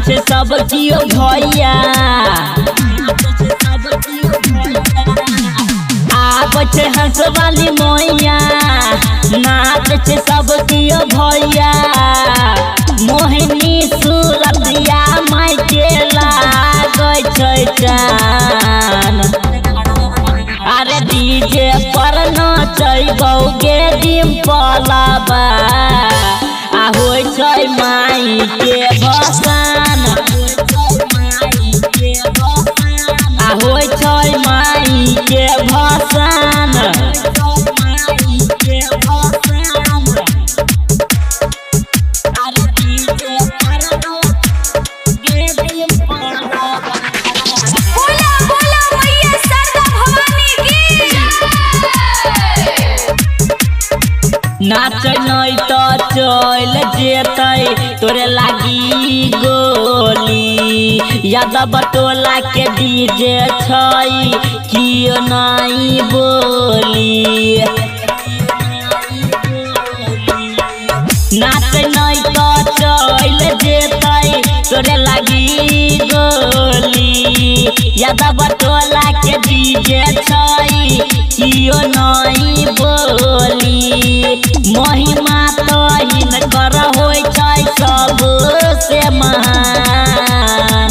छै सब कियो भैया। आबै छै हंसवाली मैया, नाच छै सब कियो भैया। मोहिनी सूरतिया माई के लागै छै चान। अरे डीजे पर नचैबौ गे डिम्पलबा, आ होइ छै माई के भसान। आ होइ छै माई के भसान। बोला बोला मैया शारदा भवानी की नाच नै त चल जेतै तोरे लागी गोली। यादव टोला के डीजे छै कियो नहीं बोली। नाच नै त चल जेतै तोरे लागी गोली। यादव टोला के डीजे छै कियो नहीं बोली। महिमा तो हिनकर होइ छै सबसे महान।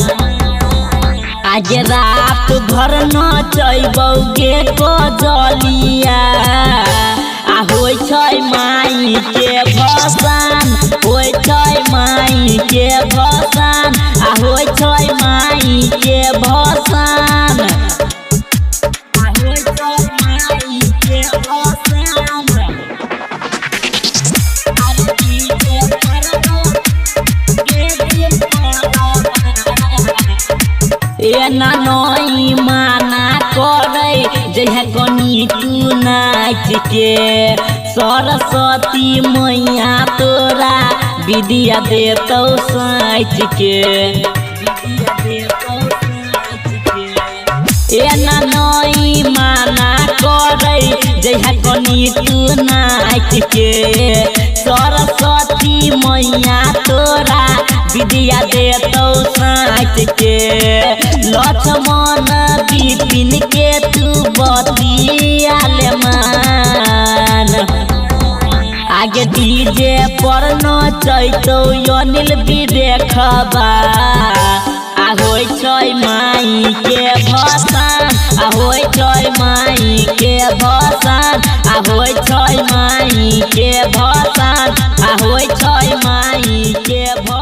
आज रात भर नचैबौ गे कजलिया, आ होइ छै माई के भसान। होइ छै माई के भसान, आ होइ छै माई के भसान। आ होइ छै माई के भसान। अरे डीजे पर एना नई माना करै जहिया कनी तू नाच के। सरस्वती मैया तोरा विद्या देतौ साँच के। एना नई माना करै जहिया कनी तू नाच के। सरस्वती मैया तोरा विद्या देतौ साँच के। लक्ष्मण विपिन के तू बतिया ले मान। आगे डीजे पर नचैतौ अनिल विवेकबा, आ होइ छै माई के भसान। आ होइ छै माई के भसान, आ होइ छै माई के भसान, आ होइ छै माई के भसान।